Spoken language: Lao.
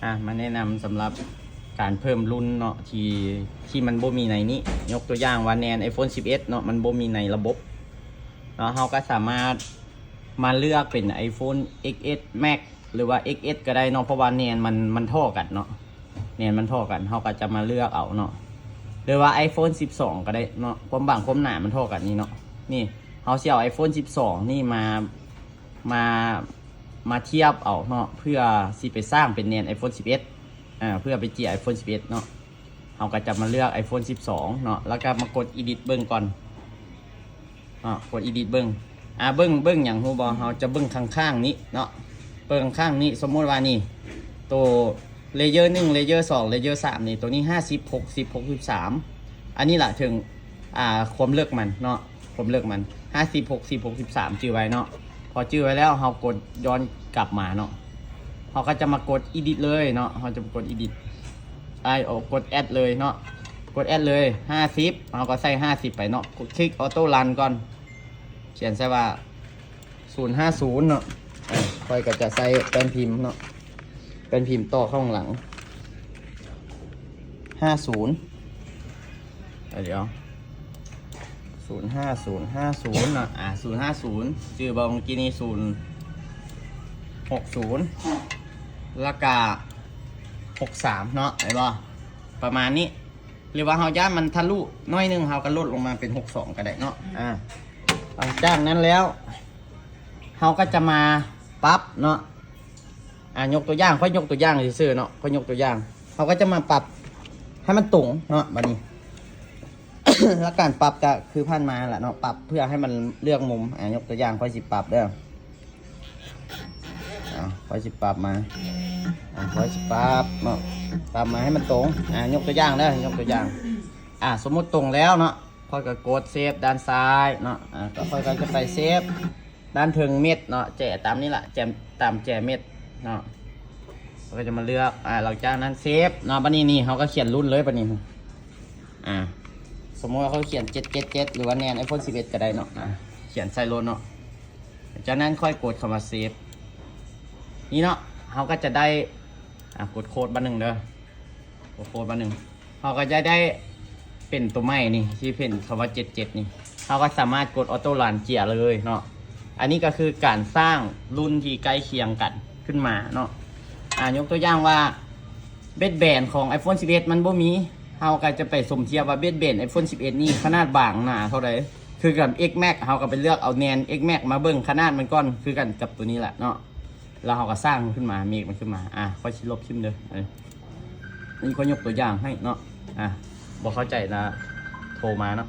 ອ່າ ມາແນະນຳສຳລັບການເພີ່ມລຸ້ນເນາະ ທີ່ ທີ່ມັນບໍ່ມີໃນນີ້. ຍົກຕົວຢ່າງວ່າແໜ່ນ iPhone ສິບເອັດເນາະ ມັນບໍ່ມີໃນລະບົບເນາະ, ເຮົາກໍສາມາດມາເລືອກເປັນ iPhone ເອັກເອັດ Max ຫຼືວ່າ ເອັກເອັດ ກໍໄດ້ເນາະ, ເພາະວ່າແໜ່ນມັນ ມັນທໍ່ກັນເນາະ, ແໜ່ນມັນທໍ່ກັນ. ເຮົາກໍຈະມາເລືອກເອົາເນາະ ຫຼືວ່າ iPhone ສິບສອງ ກໍໄດ້ເນາະ, ຄວາມບາງຄວາມໜາມັນທໍ່ກັນນີ້ເນາະ. ນີ້ ເຮົາຊິເອົາ iPhone ສິບສອງ ນີ້ມາ ມາ ມາທຽບເອົາເນາະ ເພື່ອຊິໄປສ້າງເປັນແໜ່ນ iPhone ສິບເອັດ ອ່າ ເພື່ອໄປເຈ້ຍ iPhone ສິບເອັດ ເນາະ. ເຮົາກໍຈະມາເລືອກ iPhone ສິບສອງ ເນາະ ແລ້ວກໍມາກົດ Edit ເບິ່ງກ່ອນເນາະ, ກົດ Edit ເບິ່ງ. ອ່າ ເບິ່ງ ເບິ່ງຫຍັງຮູ້ບໍ່? ເຮົາຈະເບິ່ງຂ້າງໆນີ້ເນາະ, ເບິ່ງຂ້າງນີ້. ສົມມຸດວ່ານີ້ ໂຕ Layer ໜຶ່ງ Layer ສອງ Layer ສາມ ນີ້ ໂຕນີ້ ຫ້າສິບ ຫົກສິບ ຫົກສິບສາມ ອັນນີ້ລະເຖິງ ອ່າ ຄວາມເລິກມັນເນາະ, ຄວາມເລິກມັນ ຫ້າສິບ ຫົກສິບ ຫົກສິບສາມ ຈື່ໄວ້ເນາະ. ພໍຈື່ໄວ້ແລ້ວ ເຮົາກົດຍ້ອນກັບມາເນາະ, ເຮົາກໍຈະມາກົດ Edit ເລີຍເນາະ, ເຮົາຈະມາກົດ Edit ໄອ້ ກົດ Add ເລີຍເນາະ, ກົດ Add ເລີຍ ຫ້າສິບ ເຮົາກໍໃສ່ ຫ້າສິບ ໄປເນາະ. ຄລິກ Auto Run ກ່ອນ, ຂຽນໃສ່ວ່າ ສູນຫ້າສູນ ເນາະ. ຂ້ອຍກໍຈະໃສ່ແປ້ນພິມເນາະ, ແປ້ນພິມຕໍ່ຂ້າງຫຼັງ ຫ້າສູນ ດຽວ ສູນຫ້າສູນ ຫ້າສູນ ເນາະ. ອ່າ ສູນຫ້າສູນ ຈື່ບໍ່? ເມື່ອກີ້ນີ້ ສູນຫົກສູນ ແລ້ວກະ ຫົກສາມ ເນາະ, ເຫັນບໍ່? ປະມານນີ້. ຫຼືວ່າເຮົາຢ້ານມັນທະລຸໜ້ອຍໜຶ່ງ ເຮົາກໍລົດລົງມາເປັນ ຫົກສອງ ກໍໄດ້ເນາະ. ອ່າ ຫຼັງຈາກນັ້ນແລ້ວ ເຮົາກໍຈະມາປັບເນາະ. ອ່າ ຍົກຕົວຢ່າງ ຂ້ອຍຍົກຕົວຢ່າງຊື່ໆເນາະ, ຂ້ອຍຍົກຕົວຢ່າງ ເຮົາກໍຈະມາປັບໃຫ້ມັນຕົງເນາະ. ບາດນີ້ ຫຼັກການປັບກໍຄືຜ່ານມາລະເນາະ, ປັບເພື່ອໃຫ້ມັນເລືອກມຸມ. ອ່າ ຍົກຕົວຢ່າງ ຂ້ອຍຊິປັບເດີ ອ່າ ຂ້ອຍຊິປັບມາ ອ່າ ຂ້ອຍຊິປັບເນາະ, ປັບມາໃຫ້ມັນຕົງ. ອ່າ ຍົກຕົວຢ່າງເດີ ຍົກຕົວຢ່າງ. ອ່າ ສົມມຸດຕົງແລ້ວເນາະ, ຂ້ອຍກໍກົດ Save ດ້ານຊ້າຍເນາະ. ອ່າ ກໍຂ້ອຍກໍຈະໄປ Save ດ້ານເທິງເມັດເນາະ, ແຈຕາມນີ້ລະ ແຈ ຕາມແຈເມັດເນາະ. ເຮົາກໍຈະມາເລືອກ ອ່າ ຫຼັງຈາກນັ້ນ Save ເນາະ. ບາດນີ້ນີ້ ເຮົາກໍຂຽນລຸ້ນເລີຍບາດນີ້. ອ່າ ສົມມຸດວ່າຂ້ອຍຂຽນ ເຈັດເຈັດເຈັດ ຫຼືວ່າແໜ່ນ iPhone ສິບເອັດ ກໍໄດ້ເນາະ. ອ່າ ຂຽນໃສ່ໂລດເນາະ. ຈາກນັ້ນຄ່ອຍກົດຄຳວ່າ Save ນີ້ເນາະ, ເຮົາກໍຈະໄດ້ ອ່າ ກົດໂຄດບາດໜຶ່ງເດີ, ກົດໂຄດບາດໜຶ່ງ. ເຮົາກໍຈະໄດ້ເປັນຕົວໃໝ່ນີ້ ທີ່ເປັນຄຳວ່າ ເຈັດເຈັດ ນີ້, ເຮົາກໍສາມາດກົດ Auto Run ເຈ້ຍເລີຍເນາະ. ອັນນີ້ກໍຄືການສ້າງລຸ້ນທີ່ໃກ້ຄຽງກັນຂຶ້ນມາເນາະ. ອ່າ ຍົກຕົວຢ່າງວ່າ Baseband ຂອງ iPhone ສິບເອັດ ມັນບໍ່ມີ, ເຮົາກໍຈະໄປສົມທຽບວ່າ Baseband iPhone ສິບເອັດ ນີ້ຂະໜາດບາງໜາເທົ່າໃດ. ຄືກັບ X Max ເຮົາກໍໄປເລືອກເອົາແໜ່ນ X Max ມາເບິ່ງຂະໜາດມັນກ່ອນ, ຄືກັນກັບຕົວນີ້ລະເນາະ. ແລ້ວເຮົາກໍສ້າງຂຶ້ນມາ ເມກມັນຂຶ້ນມາ. ອ່າ ຂ້ອຍຊິລົບຖິ້ມເດີ. ເອີ ນີ້ຂ້ອຍຍົກຕົວຢ່າງໃຫ້ເນາະ. ອ່າ ບໍ່ເຂົ້າໃຈນະ ໂທມາເນາະ.